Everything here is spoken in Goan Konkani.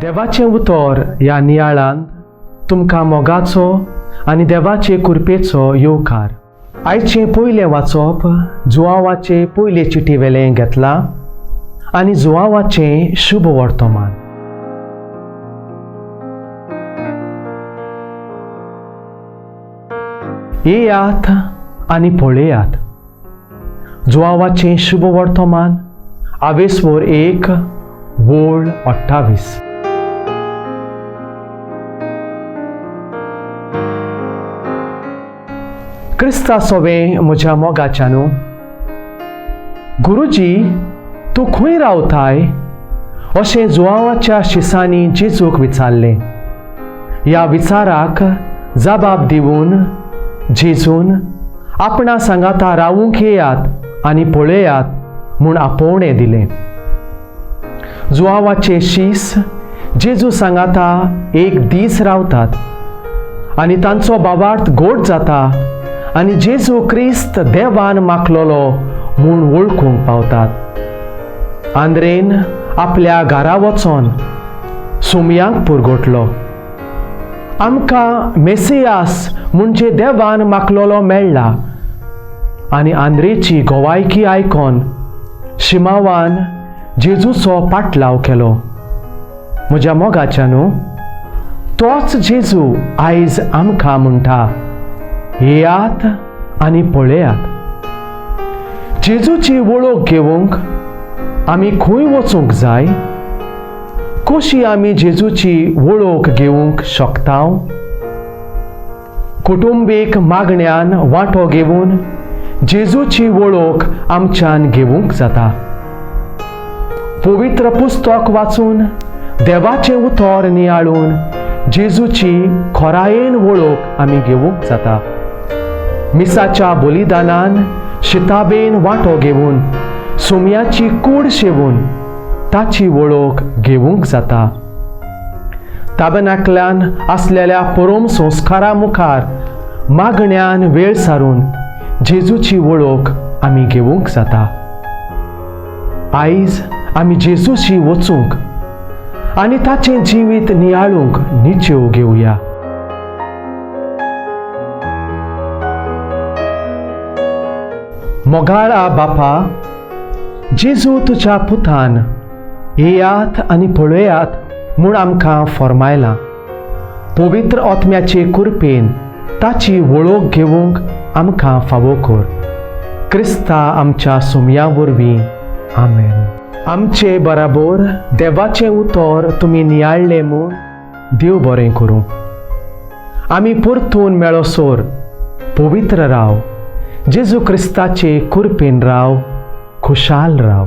देवाचें उतर ह्या नियाळान तुमकां मोगाचो आनी देवाचे कृपेचो येवकार. आयचें पयलें वाचप जुवांवाचे पयले चिटी वेलें घेतलां आनी जुवांवाचें शुभ वर्तमान. येयात आनी पळयात. जुवांवाचें शुभ वर्तमान आवेसवोर 1 वोळ 28. क्रिस्ता सोवे म्हज्या मोगाच्या न्हू, गुरुजी तूं खंय रावताय अशें जुवांवाच्या शिसांनी जेजूक विचारलें. ह्या विचाराक जबाब दिवन जेजून आपणा सांगाता रावूंक येयात आनी पळयात म्हूण आपोवणें दिलें. जुवांवाचे शीस जेजू सांगाता एक दीस रावतात आनी तांचो बाबार्थ गोड जाता आनी जेजू क्रिस्त देवान माखलोलो म्हूण वळखूंक पावतात. आंद्रेन आपल्या घरा वचोन सुमयांक पुरगोटलो. आमकां मेसियास म्हणजे देवान माखलोलो मेळ्ळा आनी आंद्रेची गोवायकी आयकोन शिमावान जेजूचो पाटलाव केलो. म्हज्या मोगाच्या न्हू, तोच जेजू आयज आमकां म्हणटा, येयात आनी पळयात. जेजूची वळख घेवंक आमी खंय वचूंक जाय? कशी आमी जेजूची वळख घेवंक शकता? कुटुंबीक मागण्यान वांटो घेवन जेजूची वळख आमच्यान घेवंक जाता. पवित्र पुस्तक वाचून देवाचें उतर नियाळून जेजूची खोरायेन वळख आमी घेवंक जाता. मिसाच्या बलिदानान शिताबेन वांटो घेवन सुमयाची कूड शेवून ताची वळख घेवंक जाता. ताबनाकल्यान आसलेल्या परम संस्कारा मुखार मागण्यान वेळ सारून जेजूची वळख आमी घेवंक जाता. आयज आमी जेजूशी वचूंक आनी ताचें जिवीत नियाळूंक निचेव घेवया. मोगाळा बापा, जेजू तुज्या पुतान येयात आनी पळयात म्हूण आमकां फॉर्मायलां. पवित्र आत्म्याचे कृपेन ताची वळख घेवंक आमकां फावो कर. क्रिस्ता आमच्या सुमया वरवीं, आमेन. आमचे बराबर देवाचें उतर तुमी नियाळ्ळें म्हूण देव बरें करूं. आमी परतून मेळोसर पवित्र राव, जेजू क्रिस्ताचे कृपेन राव, खुशाल राव.